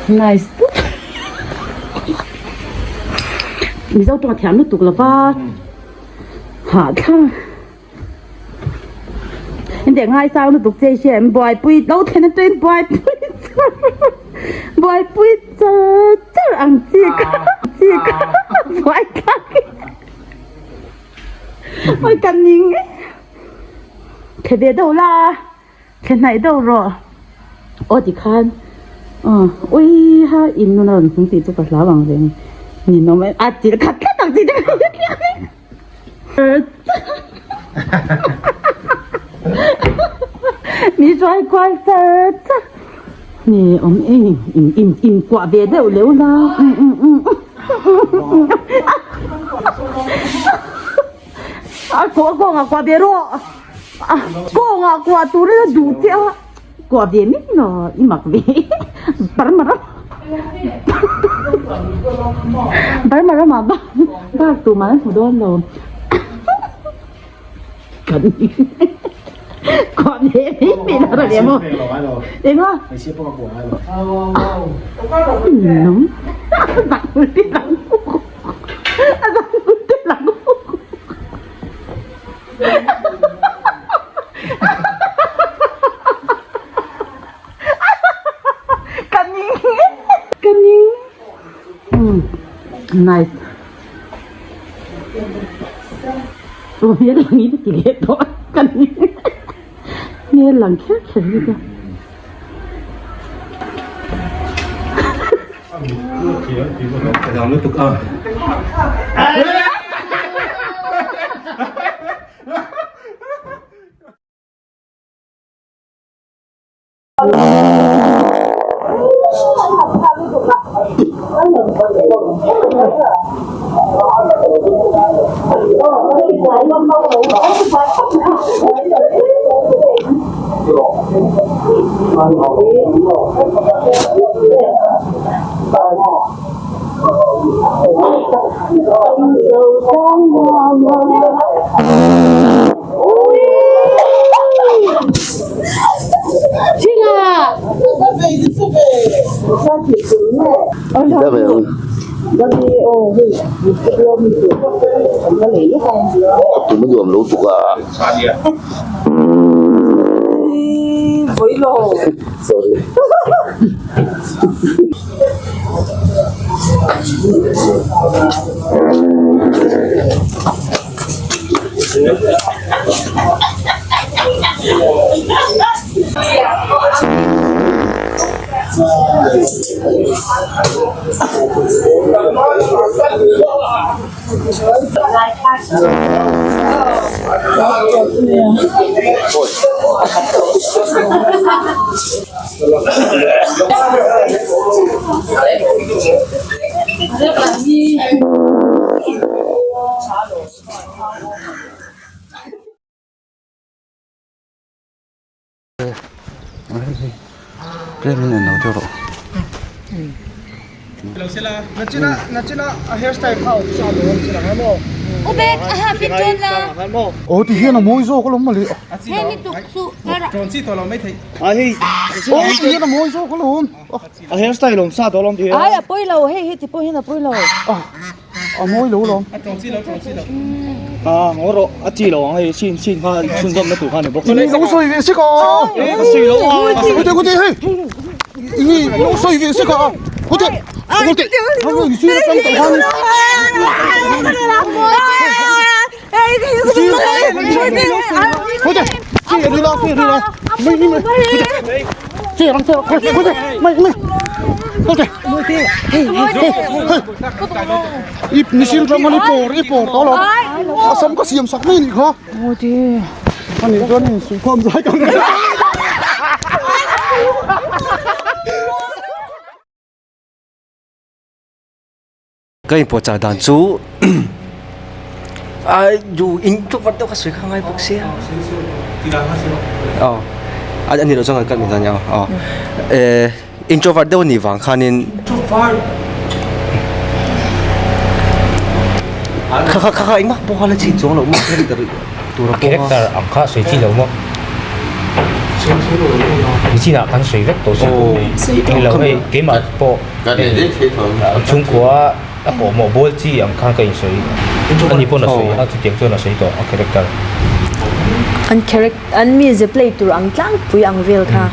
Nice Mizo tawng a thiam lutuk lova hahthlak Engtiang ngaisang lutuk che i hria em buaipui lo thlen atangin buaipui char buaipui char char ang chi kha chi kha buaithlak awi ka ning e thle ve deuh la thle hnaih deuh rawh aw tikhan aw ui ha in nuna rawn hmang tih chu ka hlau ang reng ninawm em a chil khat tlat ang chi te Mi chuai kual char char ni awm e in in in kuah ve deuh leu la um um um a kawng kawngah kuah ve rawh a kawngah kuah turin a duh che a kuah ve mai la i mak ve Burma ram Burma ramah bak bak tumah an hmu dawn lo kan kuah ve mai mai la rawh leh maw eng a nung zak hmul te lang a zak hmul te lang Ka ning ka ning nice aw hmel lang in ti leh tawh ka ning hmel lang kher kher hi ka Tuma nuam lo tuk a. Sorry. Tlemin en lo deuh rawh. Aw ti hian a mawi zawk alawm mawle. Aw ti hian a mawi zawk alawm. Ai a pawi lo hei heti pawh hian a pawi lo. A mawi lo lawm. A ngaw rawh a chi lo ang hei chin chin kha chhunzawmna tur kha a ni bawk. Ini lo sawi ve sek a. Ka sawi lo a. Kute kute hei. Ini lo sawi ve sek a. Kute kute. Hei sir atang tawh khan. Kute sir ri la sir ri la. Mai mai mai. Kute sir ang sir kute kute mai mai. Kute. Hei hei hei. I mihring ram i pawr i pawr tawh lo a sam ka siam sak mai a nih kha a nih chuan in suihkhawm zai kan Ka inpawhchah dan chu a du in tluk vat deuh kha sawi kha ngai bawk sia aw a ni loh chuan kan kal mai dawn nia aw eh introvert deuh a nih vang khanin kha kha kha engmah pawh kha la chhit chuang loh maw. tur a A character ang kha sawi chi lo maw? Nichinah kan sawi vek tawh si. Ni lo hei keimah pawh chhungkua a pawhmawh bawl chi ang khan ka insawi. Ani pawn a sawi a chutiang chuan a sawi tawh a character. An character an mize play tur ang tlangpui ang vel kha.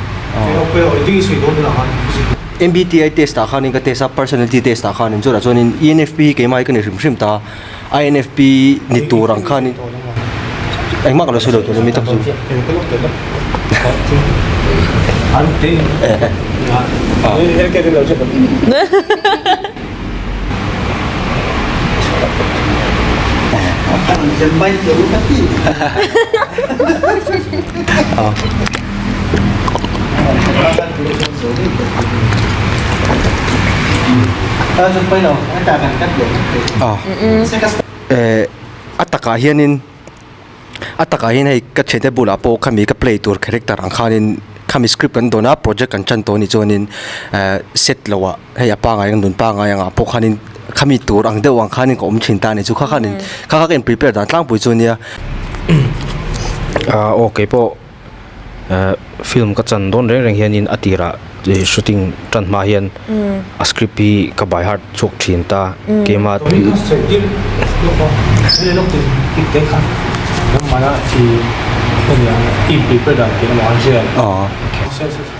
MBTI test ah khanin ka test a personality test ah khanin chutah chuanin ENFP hi keimah hi ka ni hrim hrim ta. INFP ni tur ang khanin engmah ka lo sawi lo tur a mi tak chu. A takah hianin a takah hian hei ka thiante bulah pawh khami ka play tur character ang khanin khami script kan dawn a project kan tan tawh a nih chuanin ehh set loh ah hei a pangai ang nun pangai angah pawh khanin khami tur ang deuh ang khanin ka awm thin ta a ni chu kha khanin kha kha ka in prepare dan tlangpui chu ania. Aw keipawh film ka chan dawn reng reng hianin a tirah shooting tan hma hian a script hi ka by heart chhuak thin ta keimah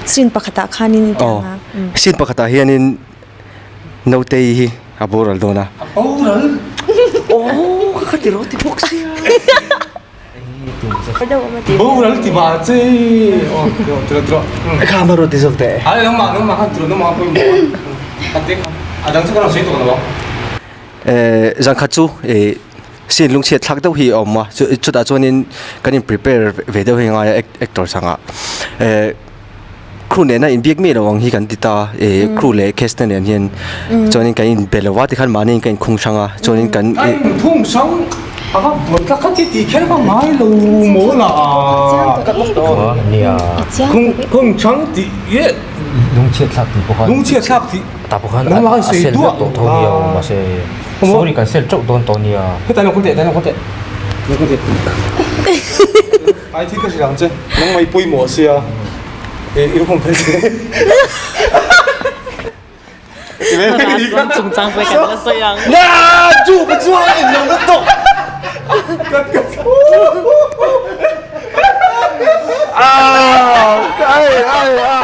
Scene pakhatah khanin i ti ang a. Scene pakhatah hianin Nautei hi a boral dawn a. A boral? Aww ka ti ro ti bawk sia. Boral ti ba che. Aw tiro tiro tiro. Kha ma ro ti zawk teh. Ai nangmah nangmah khan tiro nangmah pawimawh a. Kha te kha. A dang chu ka lo sawi tawh lo ang. Eh zan khat chu eh scene lungchhiat thlak deuh hi a awm a chutah chuanin kan in prepare ve deuh hi a ngai a actor changah eh Crew nena inbiak miah lo ang hi kan ti ta eh crew leh cast te nen hian chuanin kan inbe lo va tikhan mahni in ka inkhung hrang a chuanin kan Ka inkhung hrang a va buai tlat kha ti tih kher ka ngai lo maw la nia khung khung hrang tih ye lungchhiat thlak tih pawh khan lungchhiat thlak tih tah pawh khan a sel vek tawh tho nia mahse sorry kan sel teuh dawn tawh nia hetah lo khaw teh hetah lo khaw teh lo khaw teh. Ai thil ka hrilh ang che, nangmah i pawimawh sia e i lukhum phei che. Chungchang pawh kan la sawi ang. Na chu ka chuang in lo na tawk. Ai ai ai.